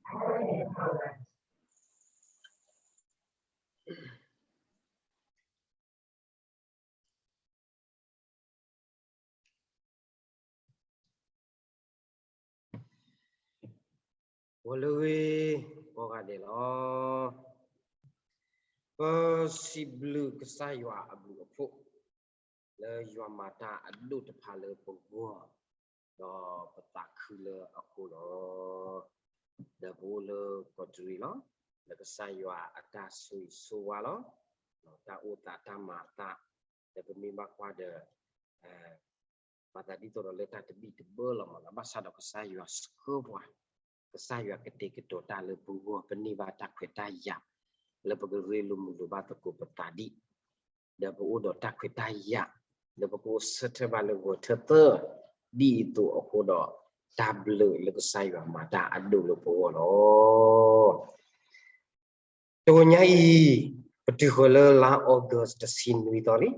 ဂီၤလၢအဂ့ၤ ကိးဂၤဒဲးလီၤ. ပစံးဘျုးကစၢ်ယွၤအဘျုးအဖှိၣ် လၢယွၤမၤတၢ်အဒိၣ်တဖၣ်လၢပဂီၢ် ဒီးပသးခုလၢအဃိလီၤ. ဒီးပအိၣ်လၢကီးတရံးလီၤ. လၢကစၢ်ယွၤအတၢ်ဆိၣ်ဂ့ၤဆိၣ်ဝါလီၤ. တၢ်အိၣ်သးတၢ်မၤအသး ဒီးပမ့ၢ်ဘၣ်ကွၢ်ဒီး မၤသးဒ်သိးဒီးလၢတၢ်တဘံၣ်တဘၢလီၤမးလီၤ. ဘၣ်ဆၣ်ဒီးကစၢ်ယွၤဆှၢပှၤ, ကစၢ်ယွၤကတဲာ်ကတီၤတၢ်လၢပဂီၢ် ပန့ၢ်ဘၣ်တၢ်ခွဲးတၢ်ယာ် လၢပကရ့လိာ်မုာ်လိာ်ဘၣ်သကိးပသးဒံး, ဒီးပအိၣ်ဒီးတၢ်ခွဲးတၢ်ယာ် လၢပကအိၣ်ဆၢထၢၣ်ဘၣ်လၢဂီၤထၢသၢ ဒ်အံၤအသိးအဃိဒီး တၢ်ဘျုးလၢကစၢ်ယွၤမၤတၢ်အဒိၣ်လၢပဂီၢ်လီၤ. တဂီၤညါအံၤ ပတုၤဃီၤလၢလါ August တဆံနွံသီလံ.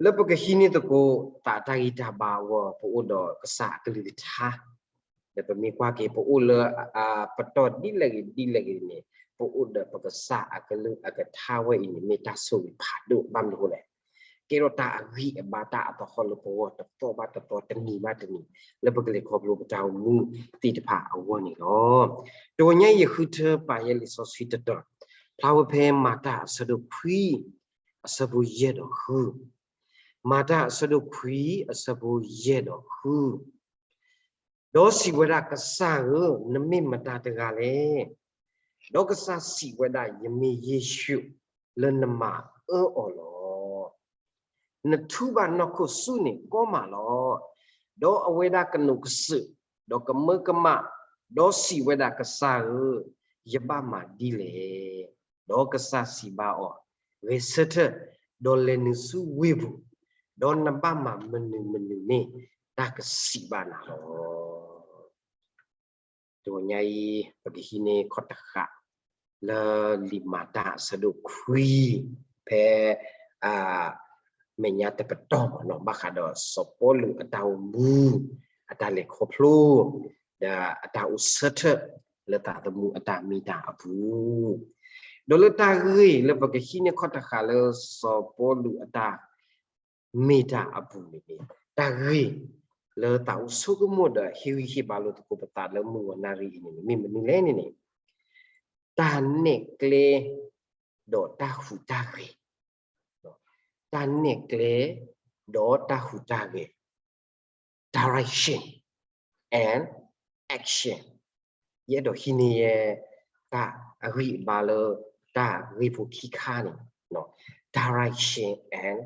လၢပကဟံးန့ၢ်သကိး သးတၢ်ဂံၢ်တၢ်ဘါအဂီၢ် ပအိၣ်ဒီးကစၢ်အကလုၢ်ကထါ, ဒီးပမ့ၢ်ကွၢ်က့ၤ ပအိၣ်လၢ ပတီၢ်ဒ်လဲၣ်ဂ့ၤဒ်လဲၣ်ဂ့ၤန့ၣ် ပအိၣ်ဒီးပကစၢ်အကလုၢ်အကထါဝဲအံၤန့ၣ် မ့ၢ်တၢ်ဆိၣ်ဂ့ၤဖးဒိၣ် ဘၣ်မနုၤအဃိလဲၣ်. ကဲထီၣ်တၢ်အဂံၢ်အဘါတၢ်အသဟီၣ်လၢပဂီၢ်တသီဘၣ်တသီ တနံၤဘၣ်တနံၤ လၢပကလဲၤခီဖျိပတၢ်အိၣ်မူသ့ၣ်တဖၣ်အဂီၢ်န့ၣ်လီၤ. တဂီၤညါအံၤ ယဃုထၢပာ်ယဲလံာ်စီဆှံတတီၤ, ဖျါဝဲဖဲမၤတၢ်အဆၢဒိၣ်ခွံ အဆၢဖိယဲၢ်ဒီးဃု, မၤတၢ်အဆၢဒိၣ်ခွံ အဆၢဖိယဲၢ်ဒီးဃု. ဒီးစံးဝဲဒၣ်, ကစၢ်ဧၢ, နမ့ၢ်မတၤတဂၤလဲၣ်. ဒီးကစၢ်စံးဝဲဒၣ်, ယမ့ၢ်ယ့ၣ်ၡူး လၢနမၤအၢအီၤလီၤ. နထူဘၣ်နီၢ်ခိၣ်ဆူန့ၣ်ကီမးလီၤ. ဒီးအဝဲဒၣ်ကနိးကစုာ်, ဒီးကမၢကမၣ်, ဒီးစံးဝဲဒၣ်, ကစၢ်ဧၢ, ယဘၣ်မၤဒ်လဲၣ်. ဒီးကစၢ်စံးဘၣ်အီၤ, ဂဲၤဆၢထၢၣ်, ဒီးလဲၤနုာ်ဆူဝ့ၢ်ပူၤ, ဒီးနဘၣ်မၤမနုၤမနုၤန့ၣ် တၢ်ကစံးဘၣ်နၤလီၤ. တဂီၤညါအံၤ ပကဟံးန့ၢ်ခီၣ်တဃာ် လၢလံာ်မၤတၢ်အဆၢဒိၣ်ခွံ ဖဲ အမဲာ်ညါတပတီၢ်မးနီၤ ဘၣ်ဃးဒီးစီၤပီလူးအတၢ်အိၣ်မူ အတၢ်လဲၤခီဖျိ ဒီးအတၢ်အိၣ်ဆၢထၢၣ်လၢသးသမူအတၢ်မ့ၢ်တၢ်အပူၤ, ဒီးလၢတၢ်ဂ့ၢ်လၢပကဟံးန့ၢ်ခီၣ်တဃာ်လၢစီၤပီလူးအတၢ် မ့ၢ်တၢ်အပူၤန့ၣ်န့ၣ် တၢ်ဂ့ၢ်လၢသးအိၣ်ဆိကမိၣ်ဒီးဟ့ၣ်ဂံၢ်ဟ့ၣ်ဘါလိာ်သကိးပသးလၢမုၢ်ဂီၤနၣ်ရံၣ်အံၤန့ၣ် မ့ၢ်မနုၤလဲၣ်န့ၣ်န့ၣ် တၢ်နဲၣ်ကျဲ ဒီးတၢ်ဟူးတၢ်ဂဲၤ, တၢ်နဲၣ်ကျဲ ဒီးတၢ်ဟူးတၢ်ဂဲၤ direction and action. ယအဲၣ်ဒိးဟံးန့ၢ်ယဲ တၢ်အဂံၢ်အဘါလၢ တၢ်ဂ့ၢ်ဖိခံခါန့ၣ် direction and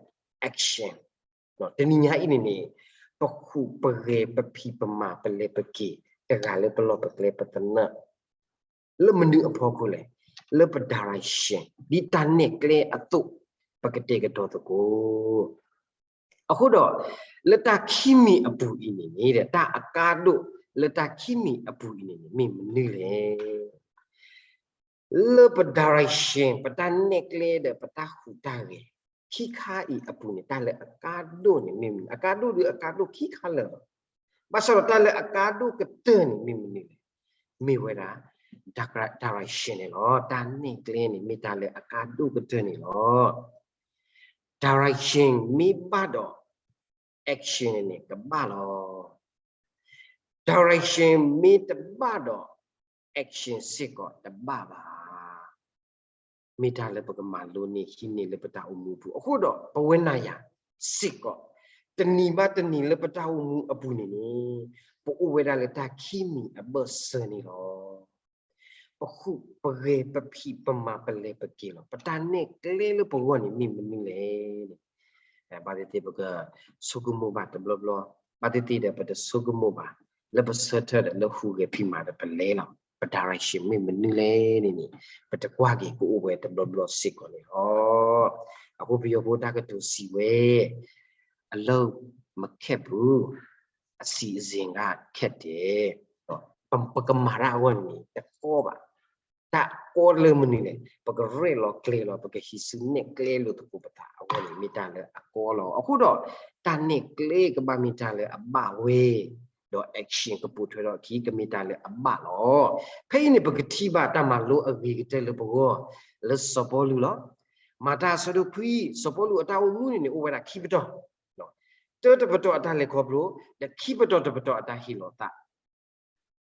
action. တနံၤညါအံၤန့ၣ်န့ၣ် ပဟူးပဂဲၤပဖံးပမၤပလဲၤပက့ၤ တဂၤလၢပလီၢ်ပကျဲပသနၢၣ် လၢမနုၤအဖီခိၣ်လဲၣ်, လၢပ direction ဒ်တၢ်နဲၣ်ကျဲအသိး ပကတဲာ်ကတီၤသကိး. အဃိဒီး လၢတၢ်ခံမံၤအပူၤအံၤန့ၣ်န့ၣ် တၢ်အကါဒိၣ်လၢတၢ်ခံမံၤအပူၤအံၤန့ၣ်န့ၣ် မ့ၢ်မနုၤလဲၣ်. လၢပ direction ပတၢ်နဲၣ်ကျဲဒီးပတၢ်ဟူးတၢ်ဂဲၤ ခံခါအံၤအပူၤန့ၣ် တၢ်လၢအကါဒိၣ်န့ၣ်မ့ၢ်မနုၤ, အကါဒိၣ်ဒီးအကါဒိၣ်ခံခါလၢာ်လီၤ. ဘၣ်ဆၣ်ဒီးတၢ်လၢအကါဒိၣ်ကတၢၢ်န့ၣ်မ့ၢ်မနုၤလဲၣ်, မ့ၢ်ဝဲဒၣ် direction န့ၣ်လီၤ. တၢ်နဲၣ်ကျဲန့ၣ် မ့ၢ်တၢ်လၢအကါဒိၣ်ကတၢၢ်န့ၣ်လီၤ. direction မ့ၢ်ဘၣ်ဒီး action န့ၣ်န့ၣ် ကဘၣ်လီၤ. direction မ့ၢ်တဘၣ်ဒီး action စ့ၢ်ကီးတဘၣ်ဘၣ်. မ့ၢ်တၢ်လၢပကမၤလိန့ၢ်ဟံးန့ၢ်လၢပတၢ်အိၣ်မူပူၤ အဃိဒီး ပဝဲနၤယၤစ့ၢ်ကီး တနံၤဘၣ်တနံၤလၢပတၢ်အိၣ်မူအပူၤန့ၣ်န့ၣ် ပအိၣ်ဝဲဒၣ်လၢတၢ်ခံမံၤအဘၢၣ်စၢၤန့ၣ်လီၤ. ပဟူးပဂဲၤပဖံးပမၤပလဲၤပက့ၤလီၤ. ပတၢ်နဲၣ်ကျဲလၢပဂီၢ်န့ၣ်မ့ၢ်မနုၤလဲၣ်န့ၣ် ဘၣ်သ့ၣ်သ့ၣ်ပကဆိကမိၣ်ဘၣ်တဘျီဘျီ, ဘၣ်သ့ၣ်သ့ၣ်ဒီးပတဆိကမိၣ်ဘၣ် လၢပဆၢထၢၣ်ဒီးလၢဟူးဂဲၤဖံးမၤဒီးပလဲၤလီၤ. ပ direction မ့ၢ်မနုၤလဲၣ်န့ၣ်န့ၣ် ပတကွၢ်က့ၤကအိၣ်ဝဲတဘျီဘျီစ့ၢ်ကီးန့ၣ်လီၤ. အဃိပယီၤဖိတၢ်ကတိၤစံးဝဲ အလုပ်မခက်ဘူး, အစီအစဉ်ကခက်တယ်. ပကမၤတၢ်အဂီၢ်န့ၣ် တကီဘၣ်. တၢ်ကီလၢမနုၤလဲၣ်, ပကရဲၣ်လီၤကျဲၤလီၤ ပကဟံးစုနဲၣ်ကျဲလိာ်သကိးပသးအဂီၢ်န့ၣ် မ့ၢ်တၢ်လၢအကီလီၤ. အဃိဒီး တၢ်နဲၣ်ကျဲကဘၣ်မ့ၢ်တၢ်လၢအဘၣ်ဝဲ ဒီး action ကပိာ်ထွဲထီၣ်အခံ ကမ့ၢ်တၢ်လၢအဘၣ်လီၤ. ဖဲအံၤန့ၣ် ပကထံၣ်ဘၣ်တၢ်မၤလိအဂ့ၤကတၢၢ်လၢပဂီၢ် လၢစီၤပီလူးလီၤ. မၤတၢ်အဆၢဒိၣ်ခွံ, စီၤပီလူးအတၢ်အိၣ်မူန့ၣ်န့ၣ် အိၣ်ဝဲဒၣ်ခံပတီၢ်, တၢတပတီၢ်အတၢ်လဲၤခီဖျိ, ဒီးခံပတီၢ်တပတီၢ်အတၢ်ဟ့ၣ်လီၤသး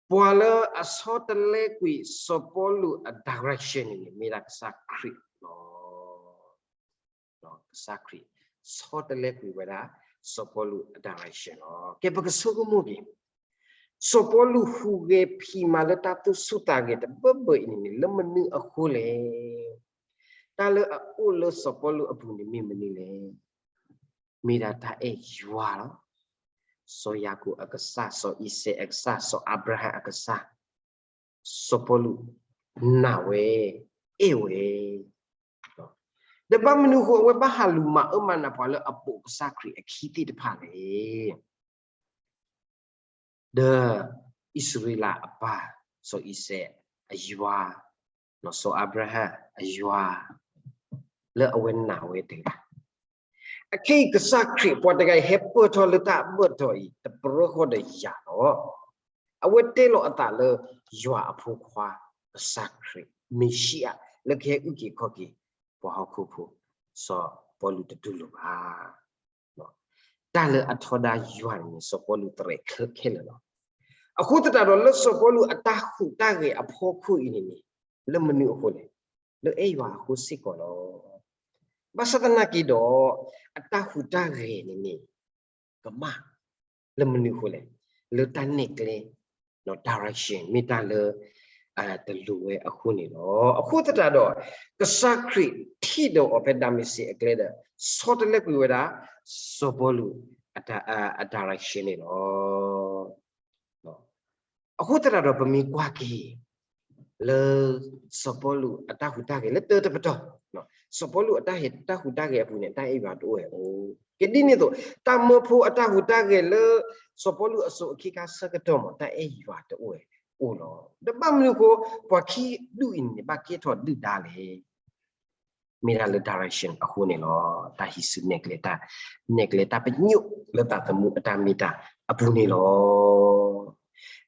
ပှၤလၢအဆီတလဲကွံာ်စီၤပီလူးအ direction န့ၣ်န့ၣ် မ့ၢ်ဒၣ်ကစၢ်ခရံာ်လီၤ. ကစၢ်ခရံာ်ဆီတလဲကွံာ်ဝဲဒၣ် စီၤပီလူးအ direction လီၤ. ကဲပကဆိကမိၣ်က့ၤ, စီၤပီလူးဟူးဂဲၤဖံးမၤလၢတၢ်သူၣ်ဆူၣ်သးဂဲၤတဘၢဘၢအံၤန့ၣ်န့ၣ် လၢမနုၤအဃိလဲၣ်. တၢ်လၢအအိၣ်လၢစီၤပီလူးအပူၤန့ၣ်မ့ၢ်မနုၤလဲၣ်. မ့ၢ်ဒၣ်တၢ်အဲၣ်ယွၤလီၤ. စီၤယၤကိာ်အကစၢ်, စီၤအံၤစဲးအကစၢ်, စီၤအၤဘြၤဟၣ်အကစၢ်, စီၤပီလူးနာ်ဝဲ, အဲၣ်ဝဲ, ဒီးဘၣ်မနုၤအဃိ အဝဲဘၣ်ဟးလူၤမၤအၢမၤနးပှၤလၢအပိာ်ကစၢ်ခရံာ်အခံသ့ၣ်တဖၣ်လဲၣ်. ဒီးအံၣ်စရ့လးအပၢ်, စီၤအံၤစဲးအယွၤ, စီၤအၤဘြၤဟၣ်အယွၤ, လၢအဝဲနာ်ဝဲတဂၤ အခဲအံၤကစၢ်ခရံာ်ပှၤတဂၤအံၤဟဲပၢၢ်ထီၣ်လၢတၢ်အဘၢၣ်တီၤအံၤ တပရၢဃီဒီးယၤလီၤ. အဝဲတဲလီၤအသးလၢ ယွၤအဖိခွါ ကစၢ်ခရံာ် မ့ၤၡံအၤ လၢကဟဲအုၣ်က့ၤခီၣ်က့ၤ ပှၤဟီၣ်ခိၣ်ဖိ, စီၤပီလူးတတူၢ်လိာ်ဘၣ်. တၢ်လၢအထီဒါယွၤန့ၣ်န့ၣ် စီၤပီလူးတရဲၣ်ခဲလၢာ်လီၤ. အဃိသတးဒီးလၢစီၤပီလူးအတၢ်ဟူးတၢ်ဂဲၤအဖီခိၣ်အံၤန့ၣ်န့ၣ် လၢမနုၤအဃိလဲၣ်, လၢအဲၣ်ယွၤအဃိစ့ၢ်ကီးလီၤ. ဘၣ်ဆၣ်သနာ်က့ဒီး အတၢ်ဟူးတၢ်ဂဲၤန့ၣ်န့ၣ် ကမၣ် လၢမနုၤအဃိလဲၣ်, လၢတၢ်နဲၣ်ကျဲ direction မ့ၢ်တၢ်လၢ တလိၤဝဲအဃိန့ၣ်လီၤ. အဃိသတးဒီး ကစၢ်ခရံာ်ထံၣ်ဒီးအီၤဖဲဒၤမ့းစ့းအကျဲဒီး ဆီတလဲကွံာ်ဝဲဒၣ် စီၤပီလူး အ direction န့ၣ်လီၤ. အဃိသတးဒီးပမ့ၢ်ကွၢ်က့ၤ လၢ စီၤပီလူးအတၢ်ဟူးတၢ်ဂဲၤလၢတၢတပတီၢ်, စီၤပီလူးအတၢ်ဟူးတၢ်ဂဲၤအပူၤန့ၣ် တၢ်အဲၣ်ယွၤတအိၣ်ဝဲအိၣ်က့ၤဒ်န့ၣ်အသိး, တၢ်မၢဖိအတၢ်ဟူးတၢ်ဂဲၤလၢ စီၤပီလူးအစိၤအခံခါဆၢကတီၢ်မး တၢ်အဲၣ်ယွၤတအိၣ်ဝဲအိၣ်လီၤ. ဒီးဘၣ်မနုၤအဃိ ပှၤခံဒူၣ်အံၤန့ၣ် ဘၣ်ကဲထီၣ်ဒုၣ်ဒါလဲၣ်. မ့ၢ်ဒၣ်လၢ direction အဃိန့ၣ်လီၤ. တၢ်ဟံးစုနဲၣ်ကျဲတၢ်, နဲၣ်ကျဲတၢ်ပညိၣ်လၢသးသမူအတၢ်မ့ၢ်တၢ်အပူၤန့ၣ်လီၤ.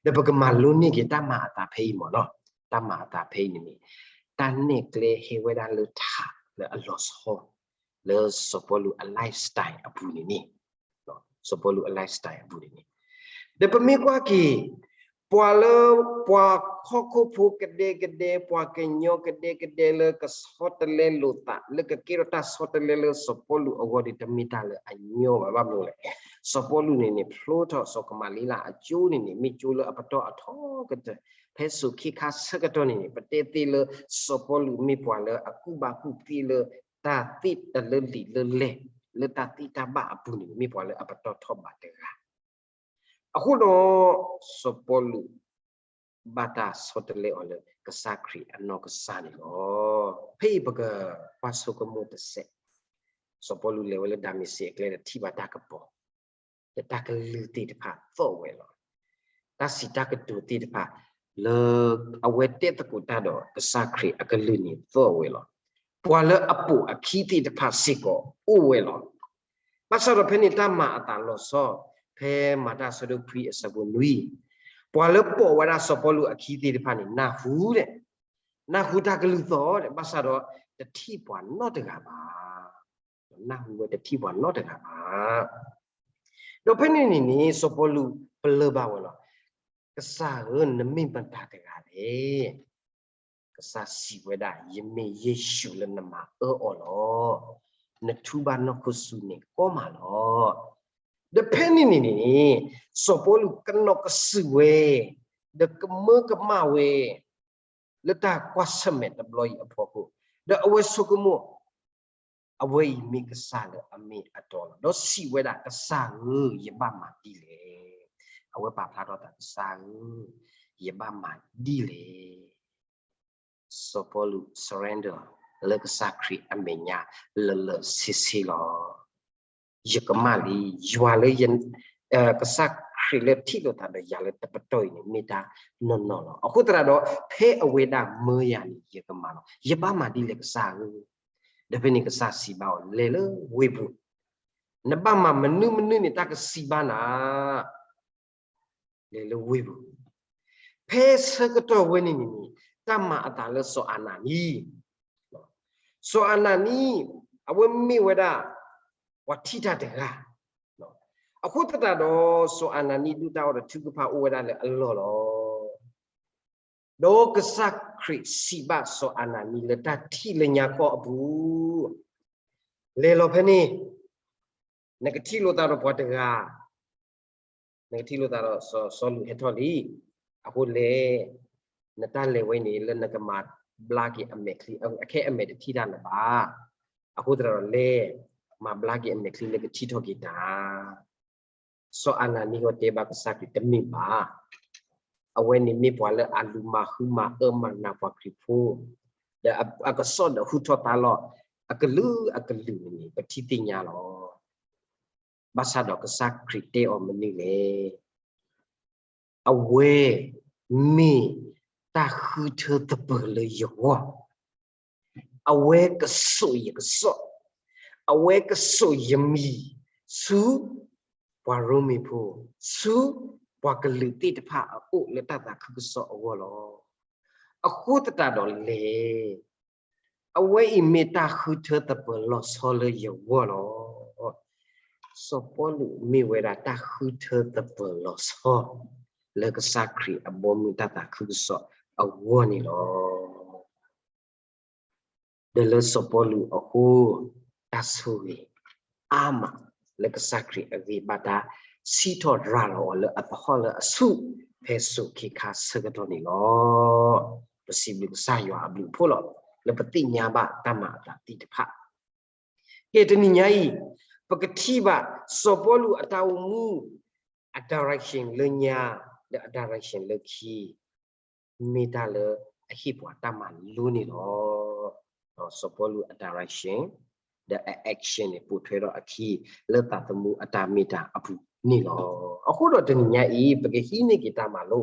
ဒီးပကမၤလိန့ၢ်က့ၤတၢ်မၤအသးဖဲအံၤမးနီၤ, တၢ်မၤအသးဖဲအံၤန့ၣ်န့ၣ် တၢ်နဲၣ်ကျဲဟဲဝဲဒၣ်လၢထးလၢအလီၤဆီ လၢစီၤပီလူးအ lifestyle အပူၤန့ၣ်န့ၣ်, စီၤပီလူးအ lifestyle အပူၤန့ၣ်န့ၣ်, ဒီးပမ့ၢ်ကွၢ်က့ၤ ပှၤလၢ ပှၤဟီၣ်ခိၣ်ဖိကဒဲကဒဲ, ပှၤကညီကဒဲကဒဲလၢကဆီတလဲလိာ်သး လၢကကဲထီၣ်တၢ်ဆီတလဲလၢစီၤပီလူးအဂီၢ်ဒီး တမ့ၢ်တၢ်လၢအညီဘၣ်. ဘၣ်မနုၤလဲၣ်, စီၤပီလူးန့ၣ်န့ၣ် ဖျိထီၣ်စီၤကမၤလ့လးအကၠိန့ၣ်န့ၣ် မ့ၢ်ကၠိလၢအပတီၢ်အထီကတၢၢ်, ဖဲစိၤခ့ခါဆၢကတီၢ်န့ၣ်န့ၣ် ပတဲသ့လၢ စီၤပီလူးမ့ၢ်ပှၤလၢအကူၣ်ဘၣ်ကူၣ်သ့လၢ တၢ်သ့တၢ်လၢလံာ်လၢလဲၢ် လၢတၢ်သ့တၢ်ဘၣ်အပူၤန့ၣ် မ့ၢ်ပှၤလၢအပတီၢ်ထီၣ်ဘးတဂၤ အဃိဒီး စီၤပီလူး ဘၣ်တၢ်ဆီတလဲအီၤလၢ ကစၢ်ခရံာ်အနီၢ်ကစၢ်န့ၣ်လီၤ. ဖဲအံၤပကကွၢ်ဆိကမိၣ်တစဲး, စီၤပီလူးလဲၤဝဲလၢဒၤမ့းစ့းအကျဲဒီးထံၣ်ဘၣ်တၢ်ကပီၤ, ဒီးတၢ်ကလုၢ်သ့ၣ်တဖၣ်သီၣ်ဝဲလီၤ. တၢ်စံးတၢ်ကတိၤသ့ၣ်တဖၣ် လၢအဝဲတဲသကိးတၢ်ဒီးကစၢ်ခရံာ်အကလုၢ်န့ၣ်သီၣ်ဝဲလီၤ. ပှၤလၢအပိာ်အခံသ့ၣ်တဖၣ်စ့ၢ်ကီးအိၣ်ဝဲလီၤ. ဘၣ်ဆၣ်ဒီးဖဲန့ၣ်တၢ်မၤအသးလီၤဆီ, ဖဲမၤတၢ်အဆၢဒိၣ်ခွံအဆၢဖိနွံ, ပှၤလၢပိာ်ဝဲဒၣ်စီၤပီလူးအခံသ့ၣ်တဖၣ်န့ၣ် နၢ်ဟူလဲၣ်, နၢ်ဟူတၢ်ကလုၢ်သီၣ်ဒီး ဘၣ်ဆၣ်ဒီးတထံၣ်ပှၤနီတဂၤဘၣ်. နၢ်ဟူဝဲတထံၣ်ပှၤနီတဂၤဘၣ်. ဒီးဖဲန့ၣ်န့ၣ်န့ၣ် စီၤပီလူးပလၢၢ်ဘၣ်ဝဲလီၤ. ကစၢ်ဧၢ, နမ့ၢ်မတၤတဂၤလဲၣ်. ကစၢ်စံးဝဲဒၣ်, ယမ့ၢ်ယ့ၣ်ၡူးလၢနမၤအၢအီၤလီၤ. နထူဘၣ်နီၢ်ခိစူၤန့ၣ်ကီမးလီၤ. ဒီးဖဲန့ၣ်န့ၣ်န့ၣ် စီၤပီလူးကနီၢ်ကစူၢ်ဝဲ, ဒီးကမၢကမၣ်ဝဲ လၢတၢ်ကွၢ်ဆၢၣ်မဲာ်တဘျီအံၤအဖီခိၣ်, ဒီးအဝဲဆိကမိၣ် အဝဲအံၤမ့ၢ်ကစၢ်လၢအမ့ၢ်အတီလီၤ. ဒီးစံးဝဲဒၣ်, ကစၢ်ဧၢ, ယဘၣ်မၤဒ်လဲၣ်. အဝဲပာ်ဖျါထီၣ်သး, ကစၢ်ဧၢ, ယဘၣ်မၤဒ်လဲၣ်. စီၤပီလူး surrender လၢကစၢ်ခရံာ်အမဲာ်ညါလၢာ်လၢာ်ဆ့ဆ့လီၤ. ယကမၣ်လံ, ယွၤလၢယ ကစၢ်ခရံာ်လၢထံၣ်လိာ်သးဒီးယၤလၢတပတီၢ်အံၤန့ၣ် မ့ၢ်တၢ်နီၢ်နီၢ်လီၤ. အဃိသတးဒီး ဖဲအဝဲဒၣ်မၢယၤန့ၣ် ယကမၤလီၤ. ယဘၣ်မၤဒ်လဲၣ်ကစၢ်ဧၢ. ဒီးဖဲန့ၣ်ကစၢ်စံးဘၣ်အီၤ, လဲၤလၢဝ့ၢ်ပူၤ, နဘၣ်မၤမနုၤမနုၤန့ၣ် တၢ်ကစံးဘၣ်နၤ လဲၤလၢဝ့ၢ်ပူၤ. ဖဲဆၢကတီၢ်ဝဲန့ၣ်န့ၣ် တၢ်မၤအသးလၢစီၤအၤနၤနံ, စီၤအၤနၤနံ အဝဲမ့ၢ်ဝဲဒၣ် ပှၤထံၣ်တၢ်တဂၤ, အဃိသတးဒီး စီၤအၤနၤနံဒုၣ်တၢ်အီၣ်ဒီးထုကဖၣ်အိၣ်ဝဲဒၣ်လၢအလီၢ်လီၤ. ဒီးကစၢ်ခရံာ်စံးဘၣ်စီၤအၤနၤနံလၢတၢ်ထံၣ်လၢညါခီအပူၤ, လဲၤလီၤဖဲန့ၣ်, နကထံၣ်လိာ်သးဒီးပှၤတဂၤ, နကထံၣ်လိာ်သးဒီးစီၤစီလူးဟဲထီၣ်လံ. အဃိလဲၣ်, နတၢ်လဲၤဝဲန့ၣ် လၢနကမၤဘျါက့ၤအမဲာ်ချံ, အခဲအံၤအမဲာ်တထံၣ်တၢ်လၢၤဘၣ်. အဃိသတးဒီးလဲၤ မၤဘျါက့ၤအမဲာ်ချံလၢကထံၣ်ထီၣ်က့ၤတၢ်. စီၤအၤနၤနံဂီၢ်တဲဘၣ်ကစၢ်ခရံာ်တမ့ၢ်ဘၣ်. အဝဲန့ၣ်မ့ၢ်ပှၤလၢအလူၤမၤဃုမၤအၢမၤနးပှၤခရံာ်ဖိ, ဒီးအကစီၣ်ဒီးဟူထီၣ်သါလီၤ အကလုာ်အကလုာ်န့ၣ် ပထံၣ်သ့ၣ်ညါလီၤ. ဘၣ်ဆၣ်ဒီးကစၢ်ခရံာ်တဲအီၤမနုၤလဲၣ်. အဝဲမ့ၢ်တၢ်ဃုထၢသပၢၤလၢယဂီၢ်, အဝဲကစိာ်ယကစီၣ်, အဝဲကစိာ်ယမံၤ ဆူပှၤရိမ့ၤဖိ, ဆူပှၤကလုာ်သ့ၣ်တဖၣ်အအိၣ်လၢတၢ်သးခုကစီၣ်အဂီၢ်လီၤ. အဃိသတးဒီးလဲၣ်, အဝဲအံၤမ့ၢ်တၢ်ဃုထၢသပၢၤလီၤဆီလၢယဂီၢ်လီၤ. စီၤပီလူးမ့ၢ်ဝဲဒၣ်တၢ်ဃုထၢသပၢၤလီၤဆီ လၢကစၢ်ခရံာ်အဘီမုၢ်တၢ်သးခုကစီၣ်အဂီၢ်န့ၣ်လီၤ. ဒီးလၢစီၤပီလူးအဃိ တၢ်ဆိၣ်ဂ့ၤအါမး လၢကစၢ်ခရံာ်အဂ့ၢ်ဘၣ်တၢ်စံးထီၣ်ရၤလီၤအီၤလၢအသဟီၣ်လၢအဆူၣ် ဖဲစိၤခ့ခါဆၢကတီၢ်န့ၣ်လီၤ. ပစံးဘျုးကစၢ်ယွၤအဘျုးအဖှိၣ်လီၤ လၢပသ့ၣ်ညါဘၣ်တၢ်မၤအသးသ့ၣ်တဖၣ် ကဲတနံၤညါအံၤ ပကထံၣ်ဘၣ် စီၤပီလူးအတၢ်အိၣ်မူ အ direction လၢညါ ဒီးအ direction လၢခံ မ့ၢ်တၢ်လၢအဟ့ၣ်ပှၤတၢ်မၤလိန့ၣ်လီၤ. စီၤပီလူးအ direction ဒီးအ action န့ၣ် ပိာ်ထွဲဒီးအခံ လၢသးသမူအတၢ်မ့ၢ်တၢ်အပူၤန့ၣ်လီၤ. အဃိဒီးတနံၤညါအံၤ ပကဟံးန့ၢ်က့ၤတၢ်မၤလိ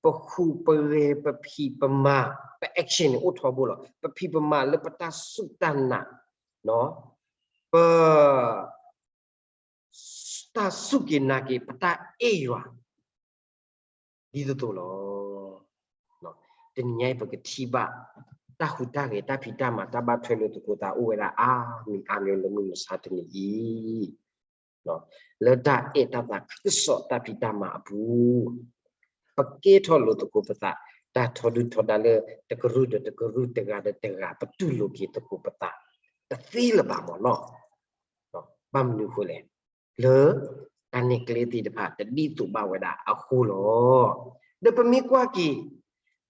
ပဃုာ်ပဂဲၤပဖံးပမၤ ပ action န့ၣ်အိၣ်ထီဘိလီၤ. ပဖံးပမၤလၢပတၢ်စူၢ်တၢ်နာ် ပ တၢ်စူၢ်က့ၤနာ်က့ၤ ပတၢ်အဲၣ်ယွၤ ဒ်သိးသိးလီၤ. တနံၤညါအံၤ ပကထံၣ်ဘၣ် တၢ်ဟူးတၢ်ဂဲၤ တၢ်ဖံးတၢ်မၤ တၢ်ဘၣ်ထွဲလိာ်သကိးသးအိၣ်ဝဲဒၣ်အါမံၤအါမျိၤလၢမုၢ်မဆါတနံၤအံၤ လၢတၢ်အဲၣ်တၢ်သးခုကစီၣ်တၢ်ဖံးတၢ်မၤအပူၤ ပကဲထီၣ်လိာ်သကိးပသး တၢ်ထီဒုၣ်ထီဒါလၢတကရူၢ်ဒီးတကရူၢ် တဂၤဒီးတဂၤ ပတူၢ်လိာ်က့ၤသကိးပသး တသ့လၢၤဘၣ်မ့ၢ်နီၤ. ဘၣ်မနုၤအဃိလဲၣ်, လၢတၢ်နဲၣ်ကျဲသ့ၣ်တဖၣ် တဒ်သိးဘၣ်ဝဲဒၣ်အဃိလီၤ. ဒီးပမ့ၢ်ကွၢ်က့ၤ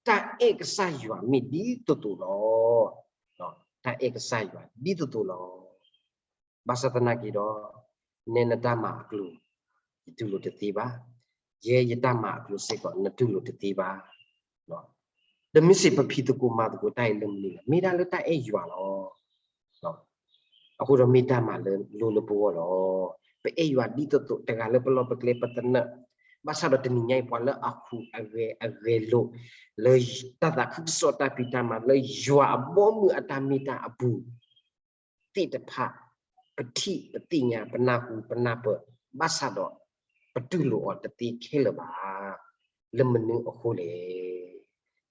တၢ်အဲၣ်ကစၢ်ယွၤမ့ၢ်ဒ်သိးသိးလီၤ. တၢ်အဲၣ်ကစၢ်ယွၤဒ်သိးသိးလီၤ. ဘၣ်ဆၣ်သနာ်က့ဒီး နဲနတၢ်မၤအကျိၤ ယတူၢ်လိာ်တသ့ဘၣ်, ယဲယတၢ်မၤအကျိၤစ့ၢ်ကီး နတူၢ်လိာ်တသ့ဘၣ်. ဒီးမ့ၢ်စ့ၢ်ပဖံးသကိးမၤသကိးတၢ်အံၤလၢမနုၤလဲၣ်, မ့ၢ်ဒၣ်လၢတၢ်အဲၣ်ယွၤလီၤ. အဃိဒီးမ့ၢ်တၢ်မၤလၢလိလၢပဂီၢ်လီၤ. ပအဲၣ်ယွၤဒ်သိးသိး တဂၤလၢပလီၢ်ပကျဲပသနၢၣ်, ဘၣ်ဆၣ်ဒီးတနံၤညါအံၤ ပှၤလၢအဟူးအဂဲၤအဂဲၤလိာ် လၢတၢ်သးခုကစီၣ်တၢ်ဖံးတၢ်မၤ လၢယွၤအဘီအမုၢ်အတၢ်မ့ၢ်တၢ်အပူၤ သ့ၣ်တဖၣ် ပထံၣ်ပသ့ၣ်ညါ ပနၢ်ဟူပနၢ်ပၢၢ် ဘၣ်ဆၣ်ဒီး ပတူၢ်လိာ်အီၤတသ့ခဲလၢာ်ဘၣ်. လၢမနုၤအဃိလဲၣ်,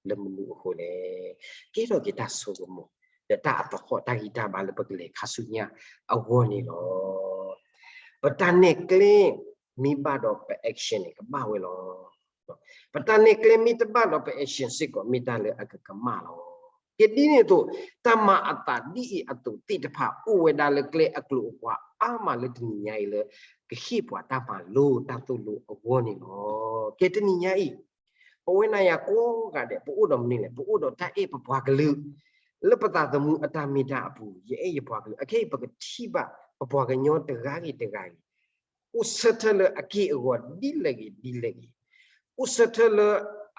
လၢမနုၤအဃိလဲၣ်. ကဲထီၣ်က့ၤတၢ်ဆိကမိၣ် ဒီးတၢ်အသဟီၣ်တၢ်ဂံၢ်တၢ်ဘါလၢပကလဲၤခါဆူညါအဂီၢ်န့ၣ်လီၤ. ပတၢ်နဲၣ်ကျဲ မ့ၢ်ဘၣ်ဒီးပ action န့ၣ် ကဘၣ်ဝဲလီၤ. ပတၢ်နဲၣ်ကျဲမ့ၢ်တဘၣ်ဒီးပ action စ့ၢ်ကီး မ့ၢ်တၢ်လၢအကကမၣ်လီၤ. ကဲဒ်န့ၣ်အသိး တၢ်မၤအသးဒ်အံၤအသိးသ့ၣ်တဖၣ် အိၣ်ဝဲဒၣ်လၢကျဲအကျိၤအကျဲအါမးလၢတနံၤညါအံၤလၢ ကဟ့ၣ်ပှၤတၢ်မၤလိတၢ်သိၣ်လိအဂီၢ်န့ၣ်လီၤ. ကဲတနံၤညါအံၤ ပဝဲနၤယၤကိးဂၤဒဲး ပအိၣ်ဒီးမနုၤလဲၣ်, ပအိၣ်ဒီးတၢ်အဲၣ်ပပှၤကလုာ် လၢပသးသမူအတၢ်မ့ၢ်တၢ်အပူၤ ယအဲၣ်ယပှၤကလုာ်, အခဲအံၤပကထံၣ်ဘၣ် ပပှၤကညီတဂၤဂ့ၤတဂၤဂ့ၤ အိၣ်ဆၢထၢၣ်လၢအက့ၢ်အဂီၤဒ်လဲၣ်ဂ့ၤဒ်လဲၣ်ဂ့ၤ, အိၣ်ဆၢထၢၣ်လၢ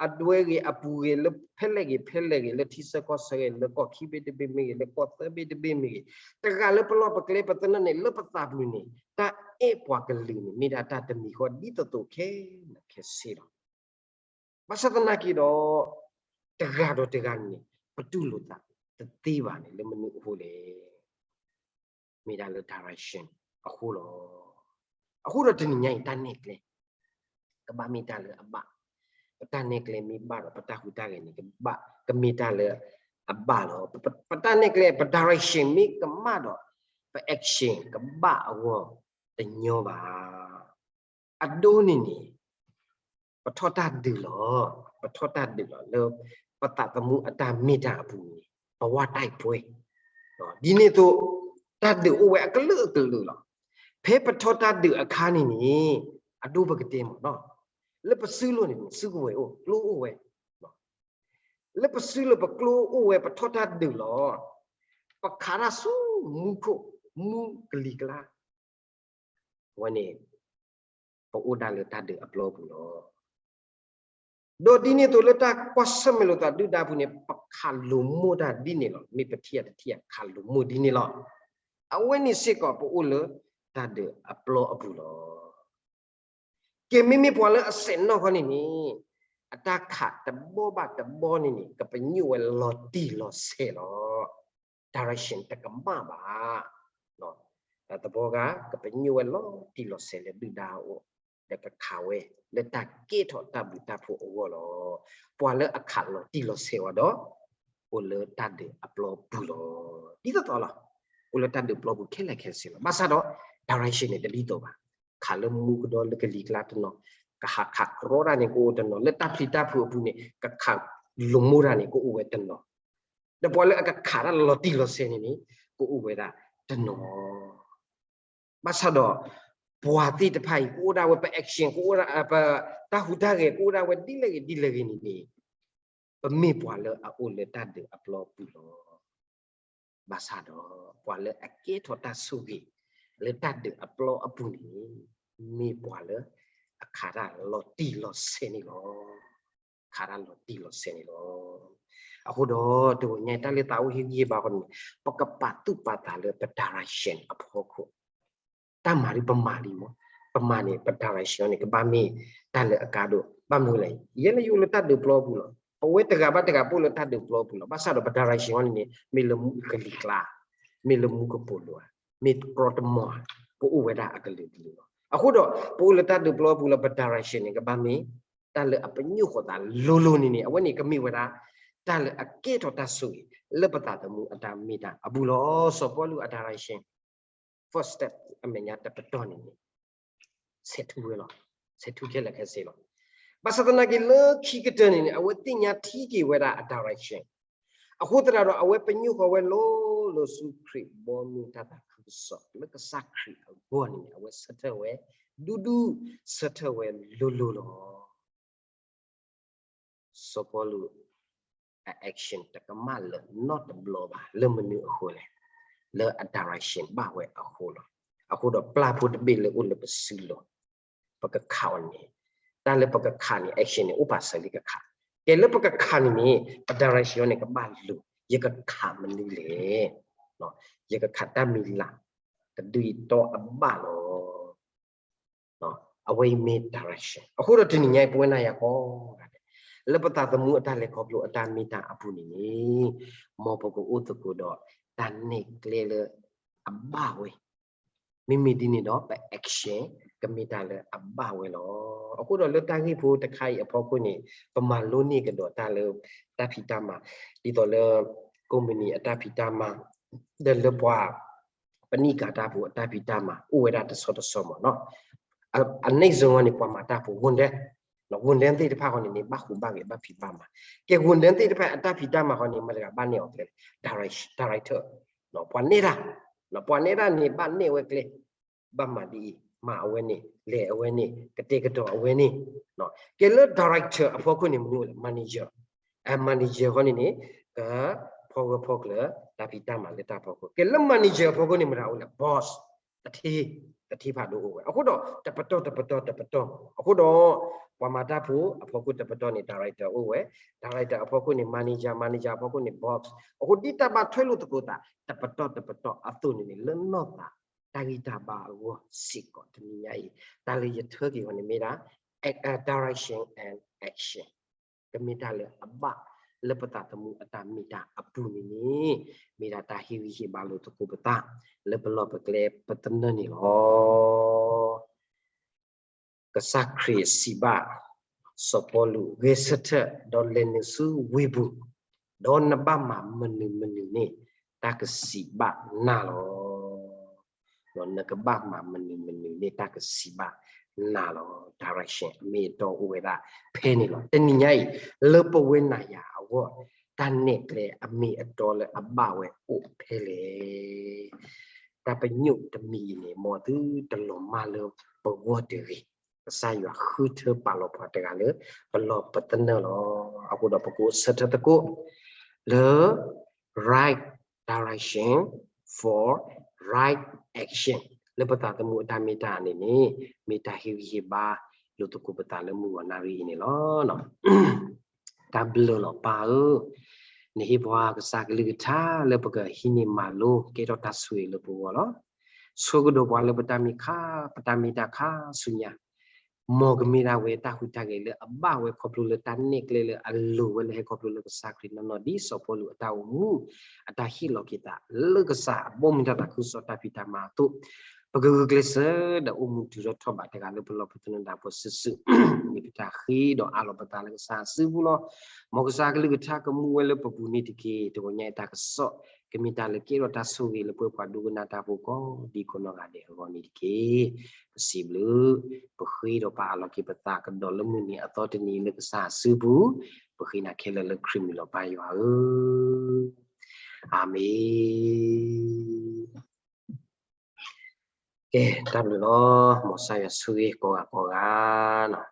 အဒွဲဂ့ၤအပူၤဂ့ၤ လၢဖဲလဲၣ်ဂ့ၤဖဲလဲၣ်ဂ့ၤ, လၢထံဆၢကီၢ်ဆၢဂ့ၤ, လၢကီၢ်ခံဘ့ၣ်တဘ့ၣ်မ့ၢ်ဂ့ၤ, လၢကီၢ်သၢဘ့ၣ်တဘ့ၣ်မ့ၢ်ဂ့ၤ, တဂၤလၢပလီၢ်ပကျဲပသနၢၣ်န့ၣ် လၢပသးပူၤန့ၣ် တၢ်အဲၣ်ပှၤကလုာ်န့ၣ် မ့ၢ်ဒၣ်တၢ်တမံၤဃီဒ်သိးသိးခဲလၢာ်ခဲဆ့လီၤ. ဘၣ်ဆၣ်သနာ်က့ဒီး တဂၤဒီးတဂၤန့ၣ် ပတူၢ်လိာ်သးတသ့ဘၣ်န့ၣ် လၢမနုၤအဃိလဲၣ်. မ့ၢ်ဒၣ်လၢ direction အဃိလီၤ. အဃိဒီးတနံၤညါအံၤတၢ်နဲၣ်ကျဲ ကဘၣ်မ့ၢ်တၢ်လၢအဘၣ်. ပတၢ်နဲၣ်ကျဲမ့ၢ်ဘၣ်ဒီး ပတၢ်ဟူးတၢ်ဂဲၤန့ၣ် ကဘၣ် ကမ့ၢ်တၢ်လၢအဘၣ်လီၤ. ပ ပ ပတၢ်နဲၣ်ကျဲ ပ direction မ့ၢ်ကမၣ်ဒီး ပ action ကဘၣ်အဂီၢ်တညီဘၣ်. အဒိန့ၣ်န့ၣ် ပထီၣ်တၢ်ဒုးလီၤ. ပထီၣ်တၢ်ဒုးလီၤ လၢပသးသမူအတၢ်မ့ၢ်တၢ်အပူၤန့ၣ် ပဝၢ်တၢ်ပှဲၤ ဒ်န့ၣ်အသိး တၢ်ဒုးအိၣ်ဝဲအကလုာ်ကလုာ်လီၤ. ဖဲပထီၣ်တၢ်ဒုးအခါန့ၣ်န့ၣ် အဒိပကတဲမ့ၢ်နီၤ, လၢပစုလိၤန့ၣ် စုကဝဲၤအိၣ် ကျိအိၣ်ဝဲ, လၢပစုလိၤပကျိအိၣ်ဝဲ ပထီၣ်တၢ်ဒုးလီၤ. ပခးတၢ်ဆူမူခိၣ် မူကလံၤကျါ အဝဲန့ၣ် ပအိၣ်ဒၣ်လၢတၢ်ဒုးအပျီပူၤလီၤ. ဒီးဒ်န့ၣ်အသိးလၢတၢ်ကွၢ်ဆၢၣ်မဲာ်လိာ်သးဒုၣ်ဒါပူၤန့ၣ် ပခးလိာ်မိၢ်တၢ်ဒ်န့ၣ်လီၤ. မ့ၢ်ပထံၣ်အတထံၣ်အခးလိာ်မိၢ်ဒ်န့ၣ်လီၤ. အဝဲန့ၣ်စ့ၢ်ကီးပအိၣ်လၢတၢ်ဒုးအပျီအပူၤလီၤ. ကဲမ့မ့ၢ်ပှၤလၢအစဲးနီၣ်ခီန့ၣ်န့ၣ် အတၢ်ခးတဘီဘၣ်တဘီန့ၣ်န့ၣ် ကပညိၣ်ဝဲလီၤတံၢ်လီၤဆဲးလီၤ. direction တကမၣ်ဘၣ်. တၢ်သဘီဂၤ ကပညိၣ်ဝဲလီၤတံၢ်လီၤဆဲးလၢဒုၣ်ဒါအအိၣ် ဒီးကခးဝဲလၢတၢ်ကဲထီၣ်တၢ်ဘျုးတၢ်ဖှိၣ်အဂီၢ်လီၤ. ပှၤလၢအခးလီၤတံၢ်လီၤဆဲးဝဲဒီး အိၣ်လၢတၢ်ဒုးအပျီပူၤလီၤ. ဒ်သိးသိးလီၤ. အိၣ်လၢတၢ်ဒုးပျီပူၤခဲလၢာ်ခဲဆ့လီၤ. ဘၣ်ဆၣ်ဒီး direction န့ၣ် တဒ်သိးဘၣ်. ခးလၢမူကဒီးလၢကလံၤကျါတနီၤ, ကဟးခးကြီတၢ်န့ၣ် ကအိၣ်တနီၤ, လၢတၢ်ပျံၤတၢ်ဖုးအပူၤန့ၣ် ကခးလိာ်မိၢ်တၢ်န့ၣ် ကအိၣ်ဝဲတနီၤ, ဒီးပှၤလၢအကခးတၢ်လီၤတံၢ်လီၤဆဲးန့ၣ်န့ၣ် ကအိၣ်ဝဲဒၣ်တနီၤ. ဘၣ်ဆၣ်ဒီး ပှၤသ့ၣ်တဖၣ်အံၤ ကအိၣ်ဒၣ်ဝဲပ action ကအိၣ်ဒၣ် ပတၢ်ဟူးတၢ်ဂဲၤ ကအိၣ်ဒၣ်ဝဲဒ်လဲၣ်ဂ့ၤဒ်လဲၣ်ဂ့ၤန့ၣ်န့ၣ် ပမ့ၢ်ပှၤလၢအအိၣ်လၢတၢ်ဒုးအပျီပူၤလီၤ. ဘၣ်ဆၣ်ဒီး ပှၤလၢအကဲထီၣ်တၢ်ဆိၣ်ဂ့ၤ လၢတၢ်ဒုးအပျီအပူၤန့ၣ် မ့ၢ်ပှၤလၢအခးတၢ်လီၤတံၢ်လီၤဆဲးန့ၣ်လီၤ. ခးတၢ်လီၤတံၢ်လီၤဆဲးန့ၣ်လီၤ. အဃိဒီး တဂီၤညါတၢ်လၢသးအိၣ်ဟ့ၣ်ဂံၢ်ဟ့ၣ်ဘါဃီန့ၣ် ပကပာ်သူၣ်ပာ်သးလၢပ direction အဖီခိၣ် တၢ်မၤဒ်ပမၤလံမး, ပမၤန့ၣ် ပ direction န့ၣ် ကဘၣ်မ့ၢ်တၢ်လၢအကါဒိၣ် ဘၣ်မနုၤလဲၣ် ယဲလၢယအိၣ်လၢတၢ်ဒုးပျီပူၤလီၤ. ပဝဲတဂၤဘၣ်တဂၤပအိၣ်လၢတၢ်ဒုးပျီပူၤလီၤ. ဘၣ်ဆၣ်ဒီးပ direction န့ၣ်န့ၣ် မ့ၢ်လၢမူကလံၤကျါ, မ့ၢ်လၢမူကပိာ်လိၤဧါ, မ့ၢ်ကြီတမီၤဧါ, ကအိၣ်ဝဲဒၣ်အကလုာ်ကလုာ်လီၤ. အဃိဒီး ပအိၣ်လၢတၢ်ဒုးပျီပူၤလီၤ ပ direction န့ၣ် ကဘၣ်မ့ၢ်တၢ်လၢအပညိၣ်ဃီၤသးလိၤလိၤန့ၣ်န့ၣ် အဝဲန့ၣ်ကမ့ၢ်ဝဲဒၣ် တၢ်လၢအကဲထီၣ်တၢ်ဆိၣ်ဂ့ၤ လၢပသးသမူအတၢ်မ့ၢ်တၢ်အပူၤလီၤ. စီၤပီလူးအ direction first step အမဲာ်ညါတပတီၢ်န့ၣ်န့ၣ် ဆဲးထူဝဲလီၤ. ဆဲးထူခဲလၢာ်ခဲဆ့လီၤ. ဘၣ်ဆၣ်သနာ်က့လၢခံကတၢၢ်န့ၣ်န့ၣ် အဝဲသ့ၣ်ညါထံက့ၤဝဲဒၣ်အ direction. အဃိသတးဒီး အဝဲပညိၣ်ဃီၤဝဲလိၤလိၤဆူခရံာ်ဘီမုၢ်တၢ်သးခုကစီၣ် လၢကစၢ်ခရံာ်အဂီၢ်န့ၣ်န့ၣ် အဝဲဆၢထၢၣ်ဝဲ ဒူဒူ ဆၢထၢၣ်ဝဲလိၤလိၤလီၤ. စီၤပီလူးအ action တကမၣ်လၢၤနီတဘျီဘၣ်. လၢမနုၤအဃိလဲၣ်, လၢအ direction ဘၣ်ဝဲအဃိလီၤ. အဃိဒီးပျၢ်ဖိတဘ့ၣ်လၢအိၣ်လၢပစုလိၤ ပကခးအီၤန့ၣ်, တၢ်လၢပကခးန့ၣ် action န့ၣ် အိၣ်ပာ်စၢၤလံကခး. ကဲလၢပကခးန့ၣ်န့ၣ် ပ direction န့ၣ် ကဘၣ်လိၤ, ယကခးမနုၤလဲၣ်, ယကခးတၢ်မံၤလၢ် တဒုးယတီအဘၣ်လီၤ. အဝဲအံၤမ့ၢ် direction. အဃိဒီးတနံၤညါအံၤ ပဝဲနၤယၤကိးဂၤဒဲး လၢပသးသမူအတၢ်လဲၤခီဖျိအတၢ်မ့ၢ်တၢ်အပူၤန့ၣ်န့ၣ် မ်ပကအိၣ်သကိးဒီးတၢ်နဲၣ်ကျဲလၢအဘၣ်ဝဲ, မ့မ့ၢ်ဒ်န့ၣ်ဒီး ပ action ကမ့ၢ်တၢ်လၢအဘၣ်ဝဲလီၤ. အဃိဒီးလၢတၢ်ဂ့ၢ်ဖိတခါအံၤအဖီခိၣ်န့ၣ် ပမၤလိန့ၢ်ကဒီးတၢ်လၢတၢ်ဖံးတၢ်မၤ ဒ်သိးလၢ ကိးမုၢ်နံၤအတၢ်ဖံးတၢ်မၤ ဒီးလၢပှၤ ပနံၣ်ကၤတၢ်ဖိအတၢ်ဖံးတၢ်မၤ အိၣ်ဝဲဒၣ်တဆီတဆီမးနီၤ. အ အနိမ့ၢ်ဂ့ၤန့ၣ် ပှၤမၤတၢ်ဖိ ဝန်ထမ်း, ဝန်ထမ်း သ့ၣ်တဖၣ်ဃီန့ၣ်န့ၣ် ဘၣ်ဟူးဘၣ်ဂဲၤဘၣ်ဖံးဘၣ်မၤ. ကဲ ဝန်ထမ်း သ့ၣ်တဖၣ်အတၢ်ဖံးတၢ်မၤဃီန့ၣ် မတၤတဂၤဘၣ်နဲၣ်အီၤကျဲလဲၣ်, director, ပှၤနဲၣ်တၢ်, ပှၤနဲၣ်တၢ်န့ၣ် ဘၣ်နဲၣ်ဝဲကျဲ ဘၣ်မၤဒ်အံၤ, မၤအဝဲန့ၣ်, လဲၤအဝဲန့ၣ်, ကတဲာ်ကတီၤအဝဲန့ၣ်. ကဲလၢ director အဖီခိၣ်န့ၣ် မနုၤလဲၣ်, manager, manager ဃီန့ၣ်န့ၣ် ကဖီဂၢၢ်ဖီကျၢၤ တၢ်ဖံးတၢ်မၤလၢတၢ်ဖီခိၣ်. ကဲလၢ manager အဖီခိၣ်န့ၣ် မတၤအိၣ်လဲၣ်, boss, တထံ, တထံဖးဒိၣ်အိၣ်ဝဲ. အဃိဒီး တပတီၢ်တပတီၢ်တပတီၢ်မး. အဃိဒီး ပှၤမၤတၢ်ဖိအဖီခိၣ်တပတီၢ်န့ၣ် director အိၣ်ဝဲ, director အဖီခိၣ်န့ၣ် manager, manager အဖီခိၣ်န့ၣ် boss. အဃိဒ်တၢ်ဘၣ်ထွဲလိာ်သကိးသး တပတီၢ်တပတီၢ်အသိးန့ၣ်န့ၣ် လၢနီၢ်သးတၢ်ဂံၢ်တၢ်ဘါအဂီၢ်စ့ၢ်ကီး တနံၤညါအံၤ တၢ်လၢယထၢက့ၤဝဲန့ၣ်မ့ၢ်ဒၣ် direction and action ကမ့ၢ်တၢ်လၢအဘၣ် လၢပသးသမူအတၢ်မ့ၢ်တၢ်အပူၤန့ၣ်န့ၣ် မ့ၢ်ဒၣ်တၢ်ဟ့ၣ်ဂံၢ်ဟ့ၣ်ဘါလိာ်သကိးပသး လၢပလီၢ်ပကျဲပသနၢၣ်န့ၣ်လီၤ. ကစၢ်ခရံာ်စံးဘၣ် စီၤပီလူး ဂဲၤဆၢထၢၣ်ဒီးလဲၤနုာ်ဆူဝ့ၢ်ပူၤ, ဒီးနဘၣ်မၤမနုၤမနုၤန့ၣ် တၢ်ကစံးဘၣ်နၤလီၤ. နကဘၣ်မၤမနုၤမနုၤန့ၣ် တၢ်ကစံးဘၣ်နၤလီၤ. direction အမ့ၢ်အတီအိၣ်ဝဲဒၣ်ဖဲန့ၣ်လီၤ. တနံၤညါအံၤ လၢပဝဲနၤယၤအဂီၢ် တၢ်နဲၣ်ကျဲအမ့ၢ်အတီလၢအဘၣ်ဝဲအိၣ်ဖဲလဲၣ်. တၢ်ပညိၣ်တမံၤအံၤန့ၣ် မ်သုတလီၤမၢ်လၢပဂီၢ်တဂ့ၤ. ကစၢ်ယွၤဃုထၢပာ်လီၤပှၤတဂၤလၢ ပလီၢ်ပသနၢၣ်လီၤ. အဃိဒီးပကအိၣ်ဆၢထၢၣ်သကိး လၢ right direction for right action လၢပသးသမူအတၢ်မ့ၢ်တၢ်န့ၣ်န့ၣ် မ့ၢ်တၢ်ဟ့ၣ်ဂံၢ်ဟ့ၣ်ဘါလိာ်သကိးပသးလၢမုၢ်ဂီၤနၣ်ရံၣ်အံၤန့ၣ်လီၤ. တၢ်ဘျုးလီၤပၢ်ဧၢ, နဟ့ၣ်ပှၤကစၢ်ကလုၢ်ကထါလၢပကဟံးန့ၢ်မၤလိကဲထီၣ်တၢ်ဆိၣ်ဂ့ၤလၢပဂီၢ်လီၤ. ဆိၣ်ကဒီးပှၤလၢပတၢ်မ့ၢ်ခါ ပတၢ်မ့ၢ်တၢ်ခါဆူညါ မ်ကမ့ၢ်ဒၣ်ဝဲတၢ်ဟူးတၢ်ဂဲၤလၢအဘၣ်ဝဲခီဖျိလၢတၢ်နဲၣ်ကျဲလၢအလိၤဝဲလၢဟဲခီဖျိလၢကစၢ်ခရံာ်နီၢ်နီၢ် ဒ်စီၤပီလူးအတၢ်အိၣ်မူ အတၢ်ဟ့ၣ်လီၤက့ၤသးလၢကစၢ်အဘီမုၢ်တၢ်သးခုကစီၣ်တၢ်ဖံးတၢ်မၤအသိး ပကဂုာ်ကျဲးစၢးဒီးအိၣ်မူတုၤထီၣ်ထီၣ်ဘးတဂၤလၢပလီၢ်ပသနၢၣ်ဒၣ်ပှၤစုာ်စုာ် မ့ၢ်ပတၢ်ဃ့ဒီးအးလီၤပသးလၢကစၢ်အစုပူၤလီၤ. မ်ကစၢ်ကလုၢ်ကထါကမူဝဲလၢပပူၤန့ၣ်တက့ၢ်. တဂီၤညါအံၤတၢ်ကစီၣ် ကမ့ၢ်တၢ်လၢကဲထီၣ်တၢ်ဆိၣ်ဂ့ၤလၢပှၤပှၤဒိကနၣ်တၢ်ဖိကိးဒံကိးနီၢ်ဂၤဒဲးအဂီၢ်န့ၣ်တက့ၢ်. ပစံးဘျုး, ပဃ့ဒီးပအးလီၤက့ၤပသးကဒီးလၢမုၢ်နံၤအသီတနံၤလၢကစၢ်အစုပူၤ, ပဃ့နၤခဲလၢာ်လၢခရံာ်မံၤလီၤပၢ်ယွၤဧၢ, အၤမ့ၣ်. ကဲ တၢ်ဘျုးလီၤ, မ်ကစၢ်ယွၤဆိၣ်ဂ့ၤကိးဂၤကိးဂၤနီၤ.